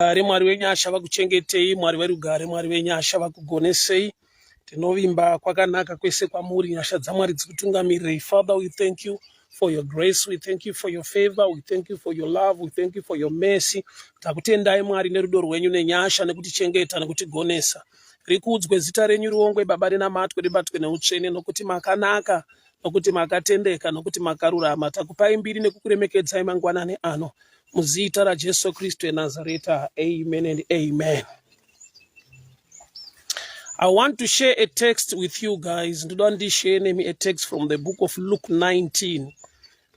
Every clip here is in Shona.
Rugare, Mwari wenyasha vakuchengetei, Mwari werugare, Mwari wenyasha vakugonesei. Tinovimba kwakanaka kwese kwamuri, nyasha dzaMwari dzikutungamirirei. Father, we thank you for your grace, we thank you for your favor, we thank you for your love, we thank you for your mercy. Takutendai Mwari nerudo rwenyu nenyasha nekutichengeta nekutigonesa. Rikudzwe zita renyu riongwe Baba rinamatwe ribatwe neutsvene nokuti makanaka nokuti makatendeka nokuti makarurama. Takupai mbiri nekukuremekedzai mangwanani ano. Muzita raJesu Kristu eNazareta, amen and amen. I want to share a text with you guys. Ndoda ndishare nemi a text from the book of Luke 19.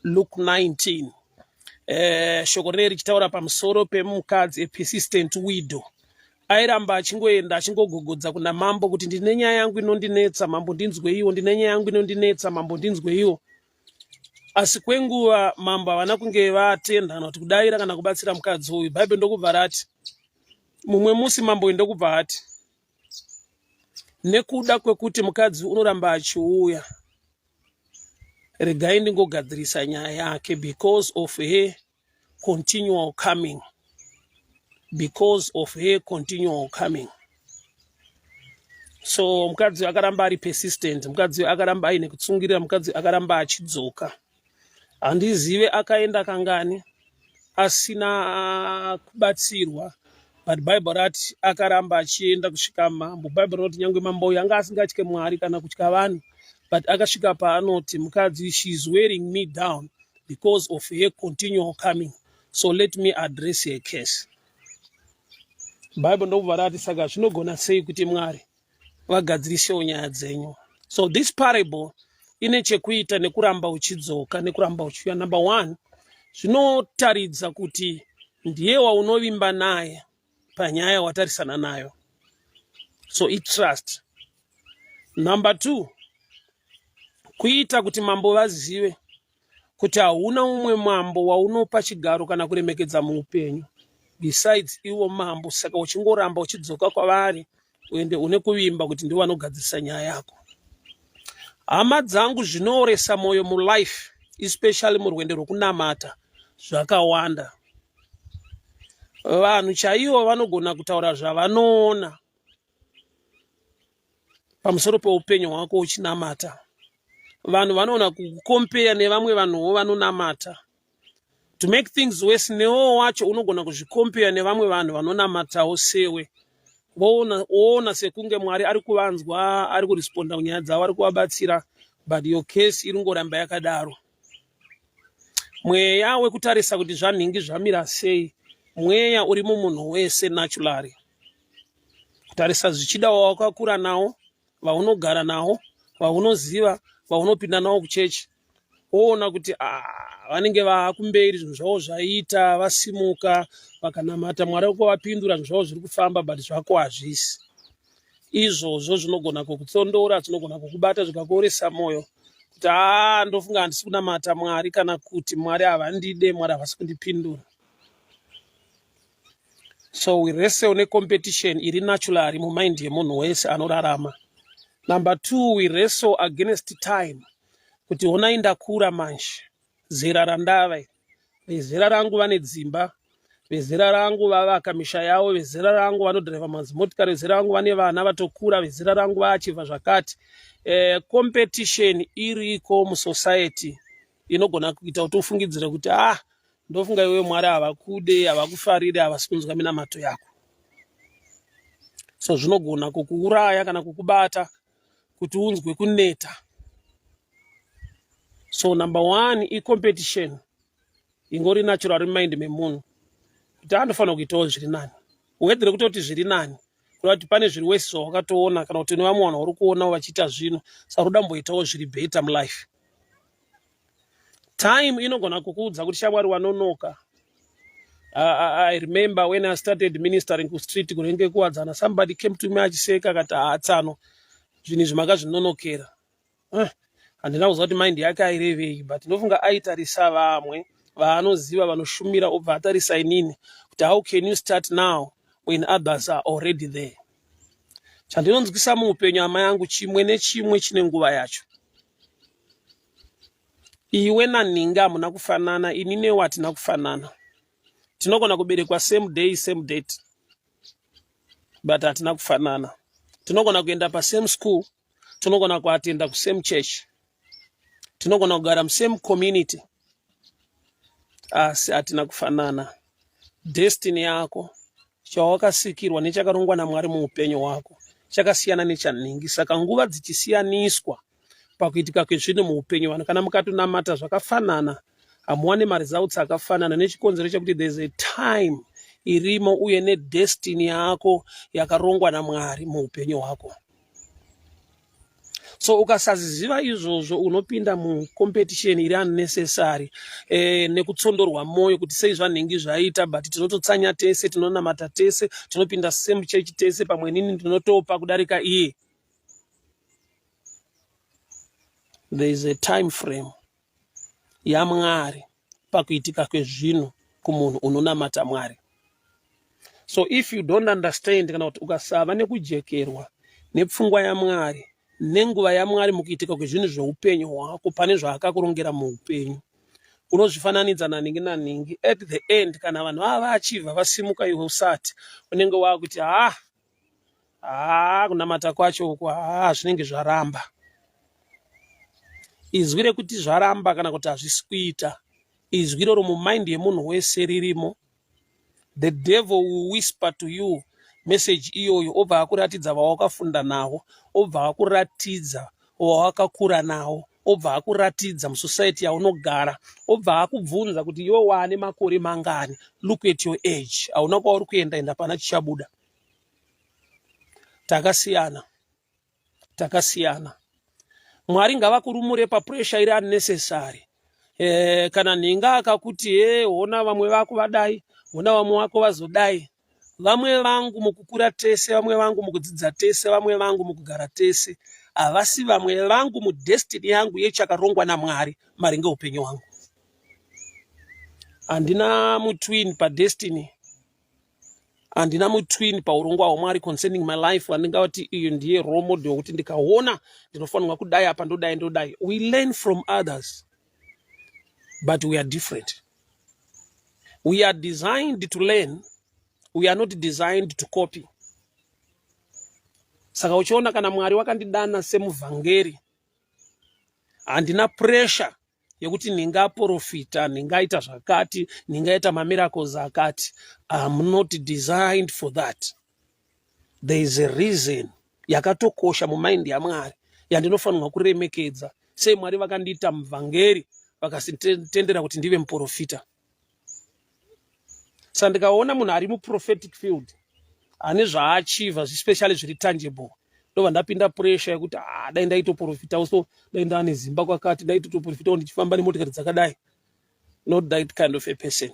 Luke 19. Shoko rinenge richitaura pamusoro pemukadzi, a persistent widow. Airamba achingoenda achingogogodza kuna mambo kuti ndine nyaya yangu inondinetsa, mambo ndinzweiwo, ndine nyaya yangu inondinetsa, mambo ndinzweiwo. Asi kwenguva mambo havana kunge vatenda kana kuti kudaira kana kubatsira mukadzi uyu. Bhaibheri ndokubva rati mumwe musi mambo uyu ndokubva ati nekuda kwekuti mukadzi unoramba achiuya, regai ndingogadzirisa nyaya yake because of her continual coming, because of her continual coming. So mukadzi akaramba ari persistent, mukadzi akaramba aine kutsungirira, mukadzi akaramba achidzoka. Handizive akaenda kangani asina kubatsirwa, but Bible rati akaramba achienda kusvika mambo. Bible rinoti nyange mambo uyu anga asingatye Mwari kana kutya vanhu, but akasvika paanoti mukadzi, she is wearing me down because of her continual coming, so let me address her case. Bible ndokubva rati saka zvinogona sei kuti Mwari vagadzirisewo nyaya dzenyu? So this parable ine chekuita nekuramba uchidzoka, nekuramba uchiuya. Number one, zvinotaridza kuti ndiye waunovimba naye panyaya watarisana nayo, so itrust. Number two, kuita kuti mambo vazive kuti hauna umwe mambo waunopa chigaro kana kuremekedza muupenyu besides iwo mambo. Saka uchingoramba uchidzoka kwavari uende une kuvimba kuti ndivo vanogadzirisa nyaya yako. Hama dzangu, zvinooresa mwoyo mulife, especially murwendo rwokunamata, zvakawanda. Vanhu chaivo vanogona kutaura zvavanoona pamusoro peupenyu hwako uchinamata. Vanhu vanoona kukucompare nevamwe vanhuwo vanonamata. To make things worse, newewo wacho unogona kuzvicompare nevamwe vanhu vanonamatawo sewe, woona sekunge Mwari ari kuvanzwa, ari kuresponda kunyaya dzavo, ari kuvabatsira, but your case iri ngoramba yakadaro. Mweya wekutarisa kuti zvanhingi zvamira sei, mweya uri mumunhu wese naturally. Kutarisa zvichida wawakakura nawo, vaunogara nawo, vaunoziva, vaunopinda nawo kuchechi, woona kuti ah, vanenge vaakumberi, zvinhu zvavo zvaita, vasimuka, vakanamata, Mwari kuvapindura, zvinhu zvavo zviri kufamba, but zvako hazvisi izvozvo. Zvinogona kukutsondora, zvinogona kukubata, zvikakuoresa mwoyo kuti aa, ndofunga handisi kunamata Mwari, kana kuti Mwari havandide, Mwari havasi kundipindura. So we wrestle necompetition iri naturally mumind yemunhu wese anorarama. Number two, we wrestle against time, kuti honai ndakura manje, zera randava, vezera rangu vane dzimba, vezera rangu vavaka misha yavo, vezera rangu vanodhiraivha madzimotikari, vezera rangu vane vana vatokura, vezera rangu vaachivha zvakati. Competition iriko musociety inogona kuita kuti ufungidzire kuti ah, ndofunga iwe Mwari havakude, havakufariri, havasi kunzwa minamato yako. So zvinogona kukuuraya kana kukubata kuti unzwe kuneta. So number one, icompetition ingori natural mind memunhu kuti anofanira kuitawo zviri nani. Wedzere kutoti zviri nani kureva kuti pane zviri wese zvawakatoona, kana kuti nevamwe vanhu vari kuonawo vachiita zvino, saka uda mboitawo zviri better mulife. Time inogona kukuudza kuti shamwari, wanonoka. I remember when I started ministering kustreet kunenge kuwadzana, somebody came to me achiseka akati, "Haatsano, zvinhu izvi makazvinonokera." Handina kuziva kuti mind yake airevei, but ndofunga aitarisa vamwe vaanoziva vanoshumira, obva atarisa inini kuti how can you start now when others are already there? Chandinonzwisa muupenyu, hama yangu, chimwe nechimwe chine nguva yacho. Iwe nanhinga hamuna kufanana, ini newe hatina kufanana. Tinogona kuberekwa same day, same date, but hatina kufanana. Tinogona kuenda pasame school, tinogona kuatenda kusame church, tinogona kugara musame community, asi hatina kufanana. Destiny yako, chawakasikirwa nechakarongwa naMwari muupenyu hwako chakasiyana nechanhingi. Saka nguva dzichisiyaniswa pakuitika kwezvinhu muupenyu, vanhu kana mukatonamata zvakafanana hamuwane maresults akafanana, nechikonzero chekuti there's a time irimo uye nedestiny yako yakarongwa naMwari muupenyu hwako. So ukasaziziva izvozvo unopinda mucompetition iri unnecessary, nekutsondorwa mwoyo kuti sei zvanhingi zvaita, but tinototsanya tese, tinonamata tese, tinopinda same church tese, pamwe nini ndinotopa kudarika iye. There is a time frame yaMwari pakuitika kwezvinhu kumunhu unonamata Mwari. So if you don't understand, kana kuti ukasava nekujekerwa nepfungwa yaMwari nenguva yaMwari mukuitika kwezvinhu zveupenyu hwako, pane zvaakakurongera muupenyu, unozvifananidza naningi naningi. At the end, kana vanhu vava vaachivha vasimuka iwe usati, unenge waakuti ha haa, kunamata kwacho uku haa, zvinenge zvaramba. Izwi rekuti zvaramba kana kuti hazvisi kuita, izwi iroro mumind yemunhu wese ririmo. The devil will whisper to you message iyoyo, obva akuratidza vawakafunda navo, obva akuratidza wawakakura nawo, obva akuratidza musociety yaunogara, obva akubvunza kuti iwe waane makore mangani? Look at your age, hauna kwauri kuenda, enda pana chichabuda. Takasiyana, takasiyana. Mwari ngavakurumure papressure iri unnecessary. Kana nhinga akakuti he, hona vamwe vako vadai, hona vamwe vako vazodai. Vamwe vangu mukukura tese, vamwe vangu mukudzidza tese, vamwe vangu mukugara tese, havasi vamwe vangu mudestiny yangu yechakarongwa naMwari maringe upenyu hwangu. Handina mutwin padestiny, handina mutwin paurongwa hwaMwari concerning my life wandingati iyo ndiye role model wekuti ndikaona ndinofanirwa kudai apa, ndodai, ndodai. We learn from others, but we are different. We are designed to learn, we are not designed to copy. Saka uchiona kana Mwari wakandidana semuvhangeri, handina pressure yekuti ndingaprofita, ndingaita zvakati, ndingaita mamiracles akati. I'm not designed for that. There is a reason yakatokosha mumind yaMwari yandinofanirwa kuremekedza. Sei Mwari vakandiita muvhangeri vakasitendera kuti ndive muprofita? Saka ndikaona munhu ari muprophetic field ane zvaachievha, especially zviri tangible, ndobva ndapinda pressure yekuti ah, dai ndaitoprofitawo, so dai ndaane zimba kwakati, dai totoprofitawo ndichifamba nemotikari dzakadai. Not that kind of a person.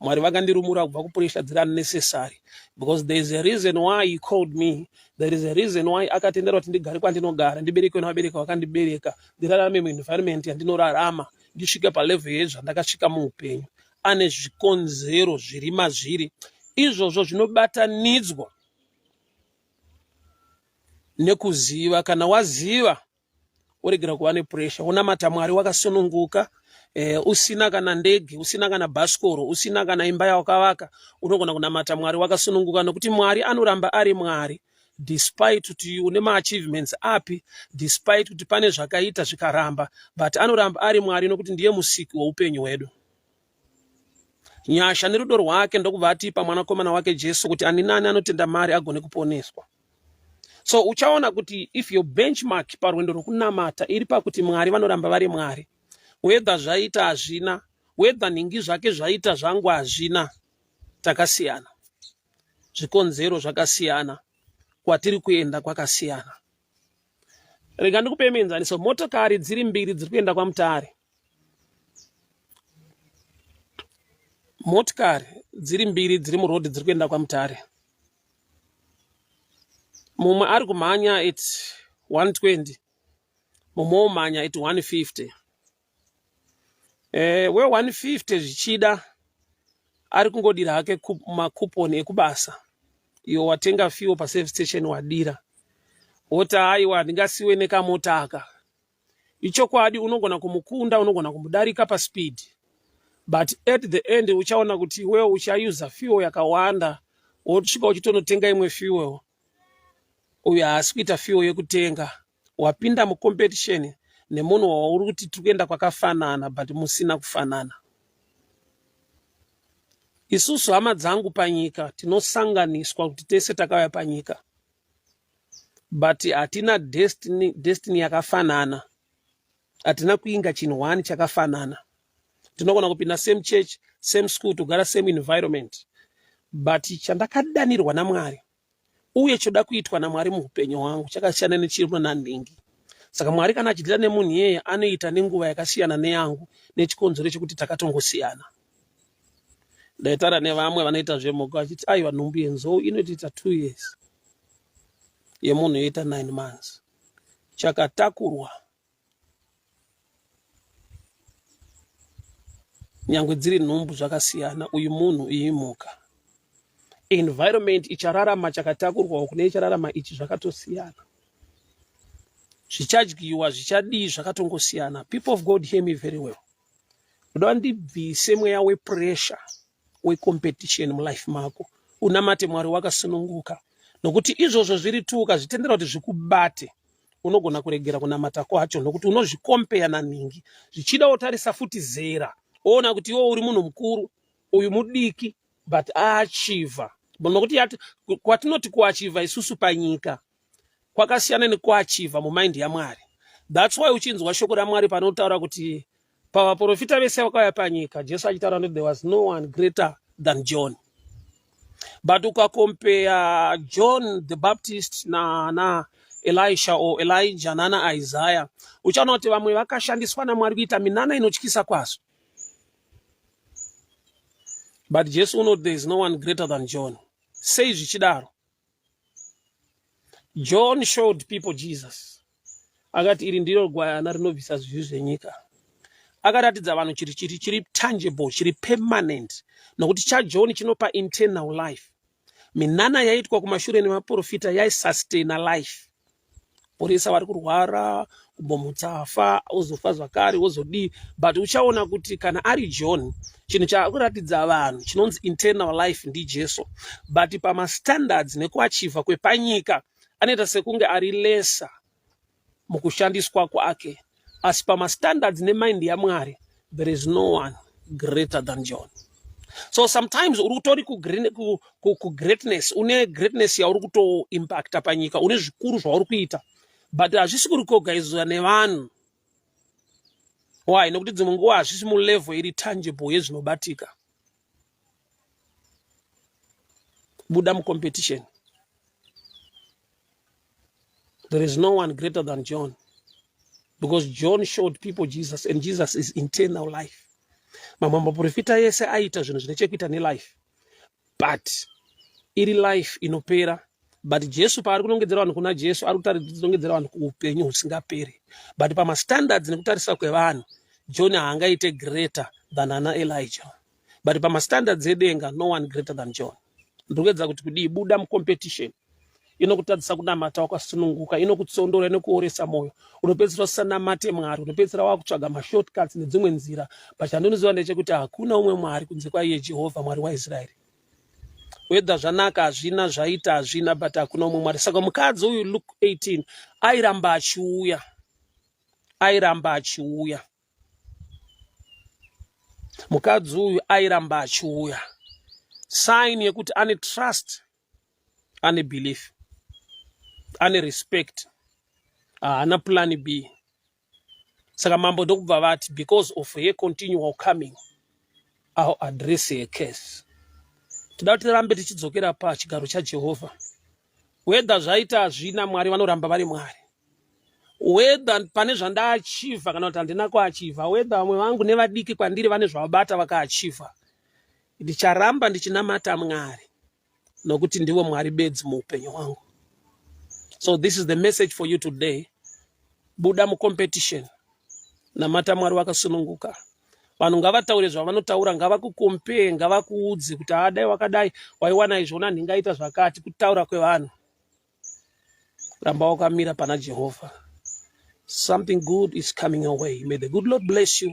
Mwari vakandirumura kubva kupressure dziri unnecessary, because there is a reason why he called me, there is a reason why akatendera kuti ndigare kwandinogara, ndiberekwe navabereki vakandibereka, ndirarame muenvironment yandinorarama, ndisvike palevel yezvandakasvika muupenyu. Ane zvikonzero zviri mazviri izvozvo zvinobatanidzwa nekuziva. Kana waziva, woregera kuva nepressure, wonamata Mwari wakasununguka, usina kana ndege, usina kana bhasikoro, usina kana imba yawakavaka. Unogona kunamata Mwari wakasununguka, nokuti Mwari anoramba ari Mwari despite kuti une maachievements api, despite kuti pane zvakaita zvikaramba, but anoramba ari Mwari nokuti ndiye musiki weupenyu hwedu. Nyasha nerudo rwake ndokubva atipa mwanakomana wake Jesu, kuti ani nani anotenda mari agone kuponeswa. So uchaona kuti if your benchmark parwendo rwokunamata iri pakuti Mwari vanoramba vari Mwari, whether zvaita hazvina, whether nhingi zvake zvaita, zvangu hazvina, takasiyana, zvikonzero zvakasiyana, kwatiri kuenda kwakasiyana. Rega ndikupe muenzaniso. Motokari dziri mbiri dziri kuenda kwaMutare. Motikari dziri mbiri dziri murodhi dziri kuenda kwaMutare. Mumwe ari kumhanya at 120, mumwe womhanya at 150. We150 zvichida ari kungodira hake makuponi ekubasa. Iwo watenga fuel paservice station, wadira, woti aiwa, handingasiwe nekamota aka. Ichokwadi, unogona kumukunda, unogona kumudarika paspeed. But at the end uchaona kuti iwewe uchausa fuel yakawanda, wosvika uchitonotenga imwe fuel. Uyo haasi kuita fuel yekutenga. Wapinda mucompetition nemunhu wauri kuti tiri kuenda kwakafanana, but musina kufanana. Isusu, hama dzangu, panyika tinosanganiswa kuti tese takauya panyika, but hatina destiny yakafanana. Hatina kuinga chinhu one chakafanana. Tinogona kupinda same church, same school, togara same environment, but chandakadanirwa naMwari uye choda kuitwa naMwari muupenyu hwangu chakasiyana nechiri nanhingi. Saka Mwari kana achidhila nemunhu iyeye, anoita nenguva yakasiyana neyangu, nechikonzero chekuti takatongosiyana. Ndaitaura nevamwe vanoita zvemhuka vachiti, "Aiwa, nhumbu yenzou inotoita 2 years, yemunhu yoita 9 months." Chakatakurwa, nyangwe dziri nhumbu, zvakasiyana. Uyu munhu, iyi mhuka. Environment ichararama chakatakurwa kune ichararama ichi zvakatosiyana. Zvichadyiwa, zvichadii, zvakatongosiyana. People of God, hear me very well. Ndoda ndibvise mweya wepressure, wecompetition mulife mako. Unamate Mwari wakasununguka, nokuti izvozvo zviri tu ukazvitendera kuti zvikubate, unogona kuregera kunamata kwacho, nokuti unozvikompeya naningi. Zvichida wotarisa futi zera, oona kuti iwe uri munhu mukuru, uyu mudiki, but aachivha. Nokuti kwatinoti kuachivha isusu panyika kwakasiyana nekuachivha mumind yaMwari. That's why uchinzwa shoko raMwari panotaura kuti pavaprofita vese vakauya panyika, Jesu achitaura kuti there was no one greater than John. But ukakompeya John the Baptist nana Elisha or Elijah nana Isaiah, uchaona kuti vamwe vakashandiswa naMwari kuita minana inotyisa kwazvo, but Jesu unoti there is no one greater than John. Sei zvichidaro? John showed people Jesus. Akati, "Iri ndiro gwayana rinobvisa zvivi zvenyika." Akaratidza vanhu chiri tangible, chiri permanent, nokuti chaJohn chinopa internal life. Minana yaitwa kumashure nemaprofita yaisustaina life. Poresa vari kurwara, kumbomutsafa, ozofa zvakare, wozodii. But uchaona kuti kana ari John, chinhu chaakuratidza vanhu chinonzi internal life ndiJesu. But pamastandards nekuachivha kwepanyika, anoita sekunge ari lesser mukushandiswa kwake, asi pamastandards nemind yaMwari, there is no one greater than John. So sometimes uri kutori kugreatness, une greatness yauri kutoimpacta panyika, une zvikuru zvauri kuita, but hazvisi kurikogaizwa nevanhu. Why? Nokuti dzimwe nguva hazvisi mulevel iri tangible yezvinobatika. Buda mucompetition. There is no one greater than John because John showed people Jesus, and Jesus is internal life. Mamwe maprofita ese aita zvinhu zvine chekuita nelife, but iri life inopera. But Jesu paari kunongedzera vanhu kuna Jesu, ari kunongedzera vanhu kuupenyu husingaperi. But pamastandards nekutarisa kwevanhu, John haangaite greater than ana Elijah, but pamastandards edenga, no one greater than John. Ndiri kuedza kuti kudii? Buda mucompetition inokutadzisa kunamata wakasununguka, inokutsondora, inokuoresa mwoyo. Unopedzisira usisanamate Mwari, unopedzisira wakutsvaga mashortcuts nedzimwe nzira. But chandinoziva ndechekuti hakuna umwe Mwari kunze kwaiye Jehovha, Mwari waIsraeri. Whether zvanaka hazvina, zvaita hazvina, but hakuna umwe Mwari. Saka mukadzi uyu, Luke 18, airamba achiuya, airamba achiuya. Mukadzi uyu airamba achiuya, sign yekuti ane trust, ane belief, ane respect, haana plan B. Saka mambo ndokubva vati, "Because of her continual coming, I'll address her case." Toda kuti tirambe tichidzokera pachigaro chaJehovha. Whether zvaita hazvina, Mwari vanoramba vari Mwari. Whether pane zvandaachivha kana kuti handina kuachivha, whether vamwe vangu nevadiki kwandiri vane zvavabata vakaachivha, ndicharamba ndichinamata Mwari, nokuti ndivo Mwari bedzi muupenyu hwangu. So this is the message for you today. Buda mucompetition, namata Mwari wakasununguka. Vanhu ngavataure zvavanotaura, ngavakukompee, ngavakuudze kuti adai wakadai waiwana izvona, ndingaita zvakati. Kutaura kwevanhu, ramba wakamira pana Jehovha. Something good is coming your way. May the good Lord bless you.